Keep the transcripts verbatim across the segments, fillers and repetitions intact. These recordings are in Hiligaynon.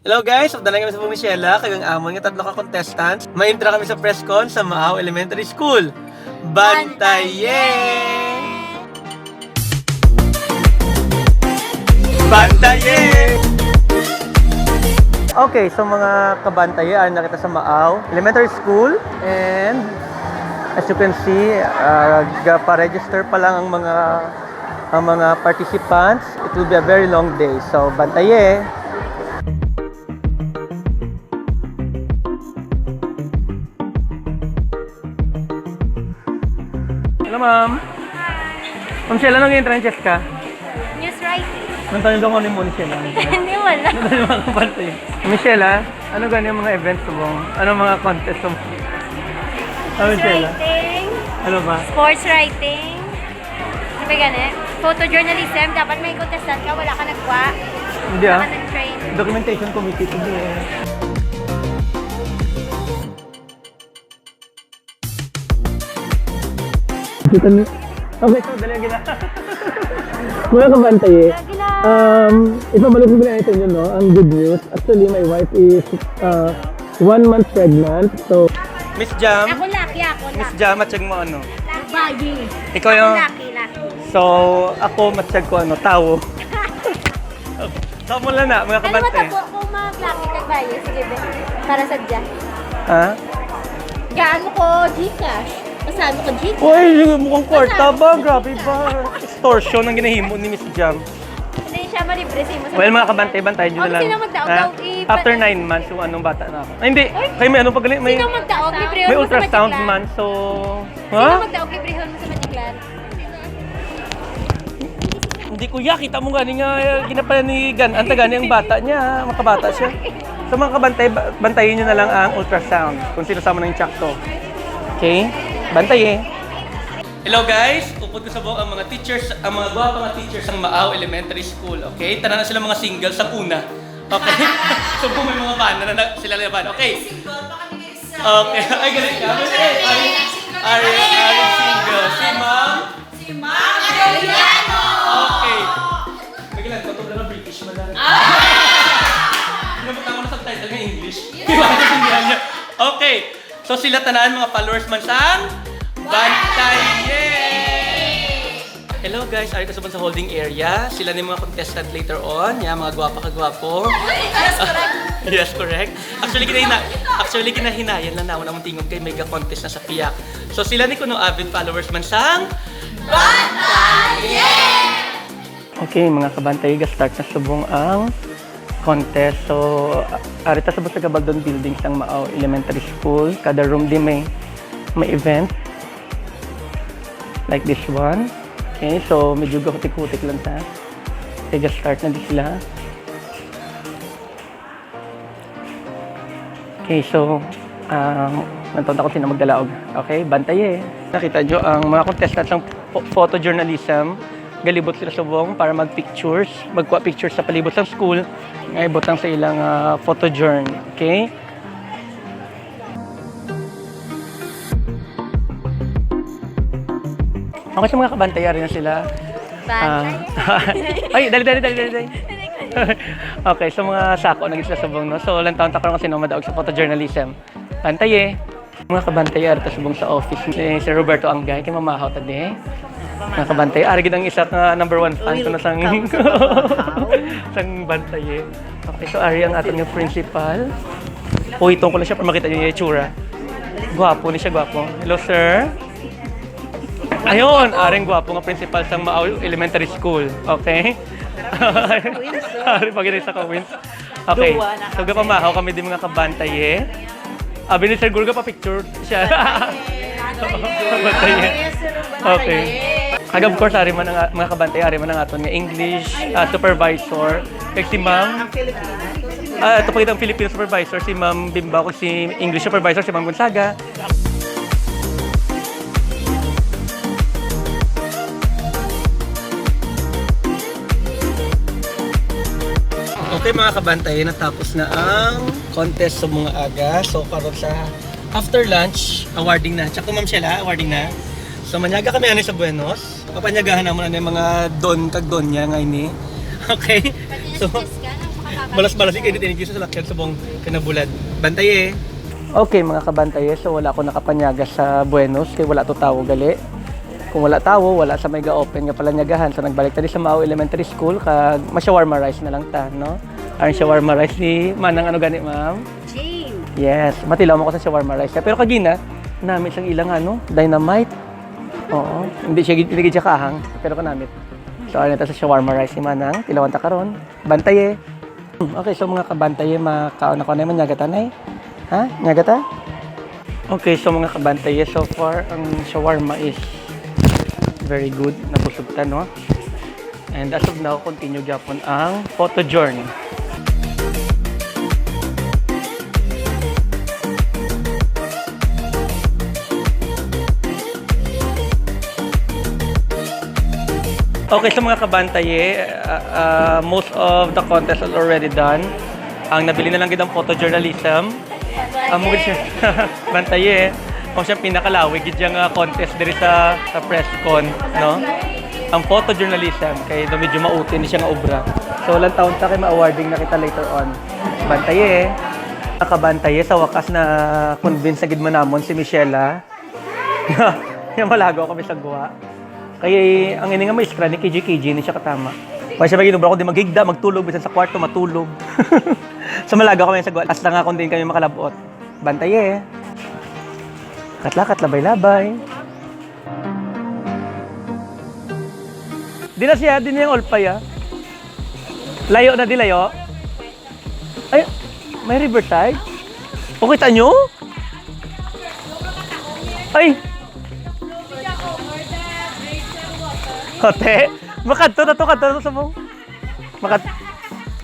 Hello guys, updanan kami sa Michela, kag ang amon nga tatlo ka contestants. May intra kami sa press con sa Maaw Elementary School. Bantaye! Bantaye! Okay, so mga kabantaye, ari na kita sa Maaw Elementary School, and as you can see, uh, gapa-register pa lang ang mga ang mga participants. It will be a very long day. So, bantaye. Hello, ma'am. Ma'am Shella, nag-entrance test ka? News writing. Nang tanong daw ni mo ni Shella. Hindi, wala. Nang tanong mga kapatid. Michelle, ah, ano gani ang mga events mo? Ano mga contest mo? Ah, Michelle, ah? Writing. Ano ba? Sports writing. Ano ba gani? Photojournalism. Dapat may contestant ka, wala ka nagwa. Hindi, ah. Wala ka nag-train. Documentation committee, hindi, eh. Kita niyo? Okay, so, dali, gina-, mga kabantaye, um, ipabalik ko na sa inyo, no? Ang good news. Actually, my wife is, uh, one month pregnant. So, Miss Jam? Ako laki, ako Miss laki. Jam, at mo ano? Laki. Ikaw Ako yung laki, laki. So, ako matsyag ko ano, tawo. Sa mula na, mga Ano kabante. Matabo kung mag-laki kag bayo? Sige, be. Para sa dyan. Ha? Gaano ko Gcash? Paano ko Gcash? Uy, mukhang kwarta ba? Grabe ba? Extortion ang ginahimo ni Miss Jam. Hindi siya malibre sa imo sa Well, mga kabante, bantayan nyo na lang. Sino magdaog daw? After nine months, yung anong bata na ako. Ay, hindi. Ay, may ano pa gali? May, sino magdaog? Libre may ultrasound man, so, ha? Sino magdaog? Librehon mo sa Magiclan. Hindi, kuya, kita mo gani nga, eh, ginapalan ni Gan. Ang taga niya, ang bata niya, makabata siya. So, mga kabantay, ba-, bantayin nyo na lang ang ultrasound kung sino sa mga yung tsakto. Okay? Bantay eh. Hello guys, upod ko sa buhok ang mga teachers, ang mga gwapa nga teachers sang Maaw Elementary School. Okay? Tanan na sila mga single sang una. Okay? So kung may mga bana na, na sila na bana. Okay. Okay. Ay, galing ka. Ay, ari, ari, ari, single. Si ma'am? Si Ma'am Arellano! Okay. Nagilan ko, ito na British man lang. Nabutang ko na subtitle nga English. Di ba? Naintindihan niya. Okay. So, sila tanan, mga followers man sang Bantaye! Hello guys, ari ko sa holding area. Sila ni mga contestant later on. Yan, mga gwapa ka gwapo. Yes, correct. Yes, correct. Actually, kinahina-, actually, kinahinayan lang naman ang tingog kay mega contest na sa piyak. So, sila ni kuno avid followers man sang Bantaye! Okay, mga kabantay, ga-start na subong ang contest. So, a-, ari ta subong sa Gabaldon Building sang Maaw Elementary School. Kada room di may, may event. Like this one. Okay, so medyo gahutik-hutik lang ta. Okay, ga-start na di sila. Okay, so, um, nagtunta ko sino magdalaog. Okay, bantay eh. Nakita nyo ang mga contestants ng pho-, photojournalism. Galibot sila subong para mag-pictures, magkuha pictures sa palibot ng school. Nga ibutang sa ilang, ah, photojourn. Okay? Okay, sa mga kabantay, ari na sila. Bantay. Ah, ay, dali, dali, dali, dali, dali. Okay, so mga sako na gid sila subong, no? So, lantaw ta karon kung sino madaog sa photojournalism. Bantay eh. Mga kabantay, ari ta subong sa office ni Sir Roberto Anggay, kay mamahaw ta di. Mga kabantay, ari gid ang isa ka number one fan ko na sang, sang Bantay eh. Okay, so ari ang aton nga principal. Uy, tungkol na siya para makita niyo yung itsura. Gwapo ni siya, gwapo. Hello, sir. Ayun, aring gwapo nga principal sang Maaw Elementary School. Okay? Ari pa gid sa Kawins. Okay. So, gapamahaw kami di mga kabantay eh. Abi ni Sir Gurga pa picture siya. Kabantay eh. Okay. Kag of course, ari man ang, mga kabantay, ari man ang aton nga English, ah, supervisor. Kag si Ma'am. Ah, ito pa kitang Filipino supervisor, si Ma'am Bimba, kag si English supervisor, si Ma'am Gonzaga. Okay, mga kabantay, natapos na ang contest sa mga aga. So, karon sa after lunch, awarding na. Tsaka, Ma'am Shella, awarding na. So, manyaga kami ani sa Buenos. Papanyagahan naman na yung mga don kag donya nga ini. Okay? So, Balas-balas, ikay di tinigil sa salakyan subong kay nabulad. Bantay eh. Okay, mga kabantaye, so wala ako nakapanyaga sa Buenos kay wala to tawo gali. Kung wala tawo, wala sa may ga-open nga palanyagahan. So nagbalik ta di sa Mao Elementary School kag ma-shawarma rice na lang ta, no? Ang shawarma rice ni Manang, ano gani, ma'am? Jane. Yes, matilaw mo ko sa shawarma rice. Pero kagina, nami sang ilang ano, dynamite. Oo, hindi siya gid, hindi gid siya kahang, pero kanamit. So, ano ta sa shawarma rice ni Manang? Tilawan ta karon. Bantay eh. Hmm, okay, so mga kabantaye, makaon ako na man, nyaga ta, nay. Ha? Nyaga ta? Okay, so mga kabantaye, so far ang shawarma is very good. Nabusog ta, no? And as of now, continue gyapon ang photo journey. Okay, sa mga kabantaye, uh, uh, most of the contest is already done. Ang nabili na lang gid ang photojournalism. Amo gid siya. Bantaye. Amo siya pinakalawig gid yang, ah, contest diri sa, sa press con, no? Ang photojournalism kay do medyo mautin siya nga obra. So, lantawon ta kay ma-awarding na kita later on. Bantaye. Nakabantaye, sa wakas na convince na gid man namon si Michelle, ah. Nga malago kami sa gwa. Kay ang ini nga maestra ni K J K J ni siya katama. Kaya siya, mag-inubra ko, di maghigda, magtulog, bisan sa kwarto, matulog. Sa malaga kami sa gwa-, hasta nga kung diin kami makalabot. Bantay eh. Katlakat, labay-labay. Di na siya, di na yung Olpay, ah. Layo na, di layo. Ay, may Riverside? O, kita nyo? Ay! Hote, makadto na to, kadto na to sa mong. Makat-,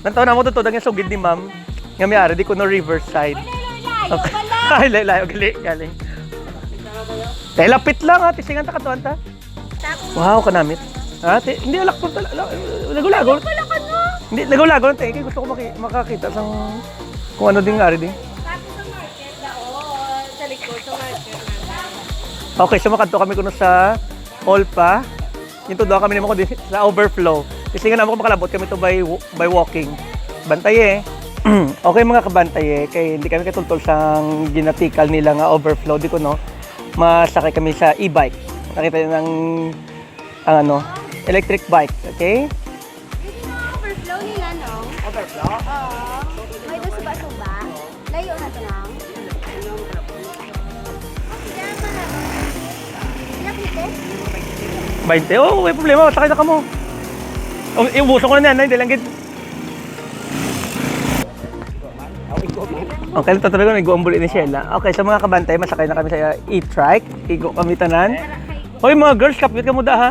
nantaw na mo to, to, ang sugid ni ma'am. Nga may ari, di ko no Riverside. Ay, layo, layo, Okay. Ay, layo, layo, gali, galing. Te, lapit lang, ha, tisingan ta, kadtuan ta. Tapos, Wow, kanamit. Ha? Ti-, hindi, alak ko tala-, la-, lago-lago. Wala ka, no? Hindi, lago-lago lang, te. Kaya gusto ko maki-, makakita sang kung ano din nga, ari din. Tapos sa market na, oo, sa likod, sa market na. Okay, so makadto kami kuno sa Olpa. Yung tudo kami nimo kundi sa overflow. Kasi nga naman kung makalabot kami to by, by walking. Bantay eh. Okay, mga kabantay eh, kay hindi kami katultol sang ginatikal nila nga overflow, di ko, no? Masakay kami sa e-bike. Nakita niyo ng, ang ano, electric bike, okay? Hindi na overflow nila, no? Overflow? Oo. May doon suba-suba. Layo na to, no? Ang diyan pa na. Ilang feet? Bainte? Oh, may problema. Sakay na ka mo. Oh, iubuso ko na niyan. Hindi lang gid. Okay, ito talaga, may guwang buli ni Sheila. Okay, sa mga kabantay, masakay na kami sa e-trike. Igo kami tanan. Hoy, mga girls, kapit ka mo da, ha?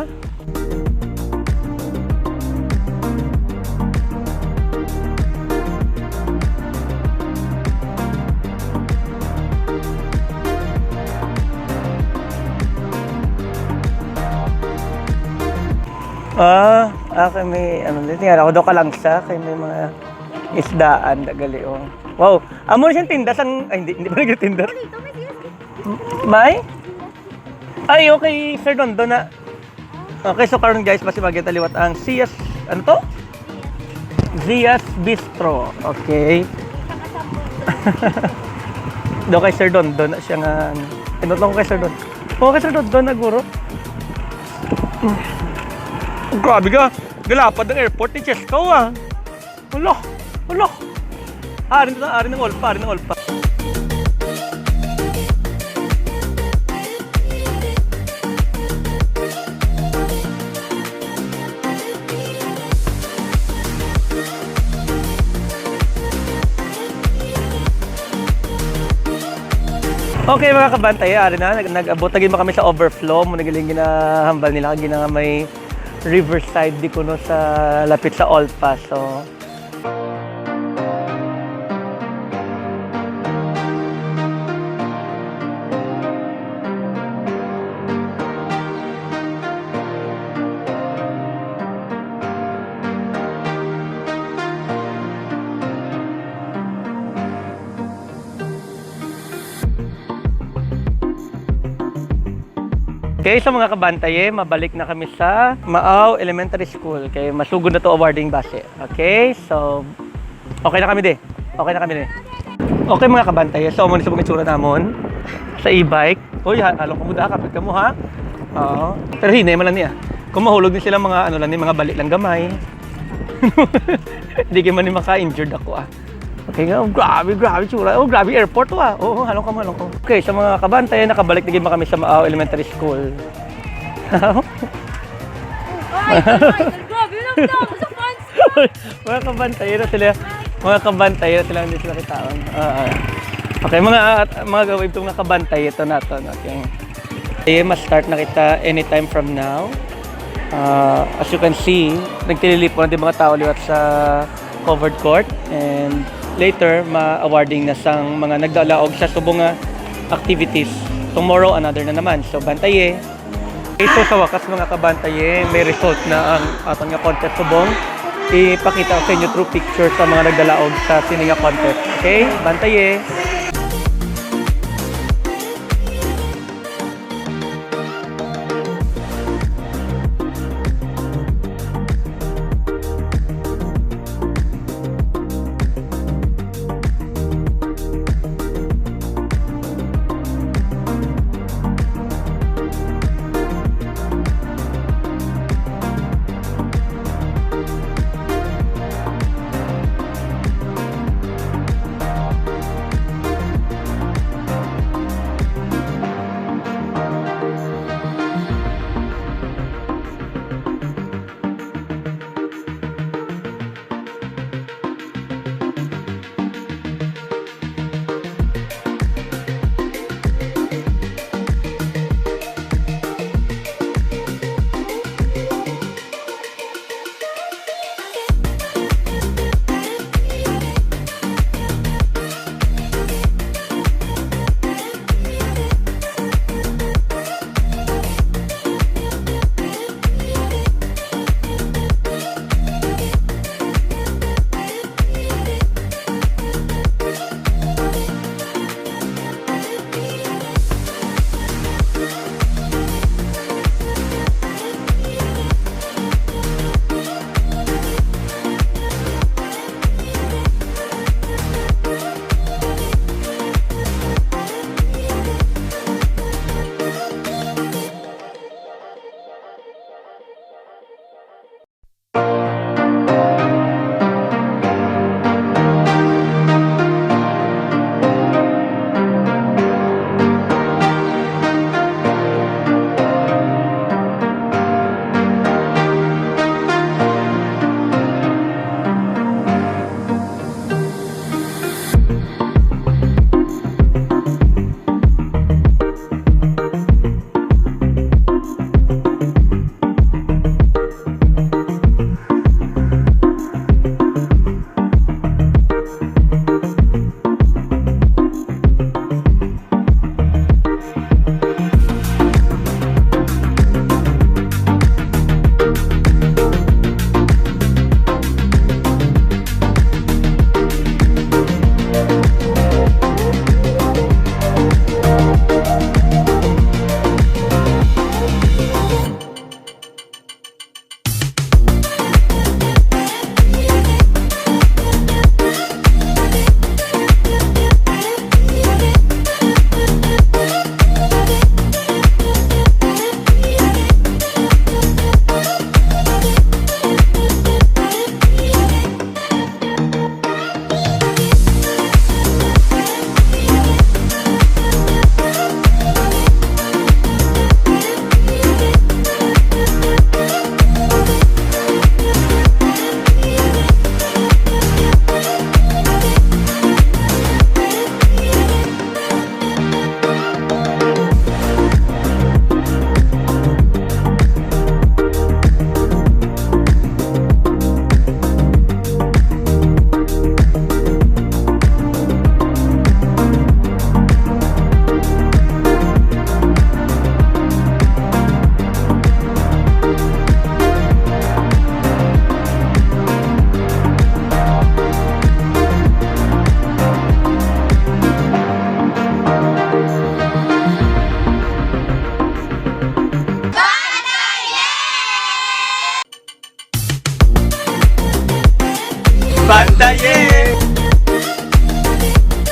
Ah, ah, kay may, ano, di, tingala ko daw kalangsa, kay may mga isdaan, da gali, oh. Wow, amo na siyang tinda sang, ay, hindi, hindi pa nagtitinda. Dito, may sales. May? Ay, okay, Sir Dondo na. Okay, so karon guys, basi magita liwat ang Sias, ano to? Zia's Bistro. Okay. Do kay Sir Dondo na siya nga, ano. Ano lang kay Sir Dondo? Oh, kay Sir Dondo na guro. Grabe ka. Galapad ang airport ni Chesko, ah. Hala, hala. Ari na, ari ng Olpa, ari ng Olpa. Okay, mga kabantay, ari na, nag-, nag-abot na gid kami sa overflow. Mo nagiling ginahambal nila, kag gina nga may riverside di kuno sa lapit sa Olpa. So, Okay, so mga kabantay, eh, mabalik na kami sa Maaw Elementary School. Kay masugod na to awarding base. Okay, so Okay na kami, de. Okay na kami, de. Okay, mga kabantay. So, amo ni subong itsura namon sa e-bike. Uy, ha, halong kamo da, kapit kamo, ha? Oo. Pero hinay man lang niya. Kung mahulog ni sila, mga ano lang ni, mga bali lang gamay. Hindi kayo man ni maka-injured ako, ah. Okay nga, oh, grabe, grabe tsura. Oh, grabe airport to, ah. Oo, halong kamo, halong ko. Okay, sa mga kabantay, nakabalik na gyud kami sa Maao Elementary School. Ay, ay, grabe lang daw sa fans. Mga kabantay na sila. Mga kabantay na sila, hindi sila kitaan. Ah, ah. Okay, mga mga gawin itong nakabantay ito nato, no? Okay. Okay, ma-start na kita anytime from now. Ah, as you can see, nagtililipon na din mga tao liwat sa covered court, and later ma-awarding na sang mga nagdalaog sa subong nga activities. Tomorrow, another na naman. So, bantaye. Okay, so sa wakas, mga kabantaye, may result na ang aton nga contest subong. Ipakita ko sa inyo through picture sa mga nagdalaog sa sini nga contest. Okay? Bantaye.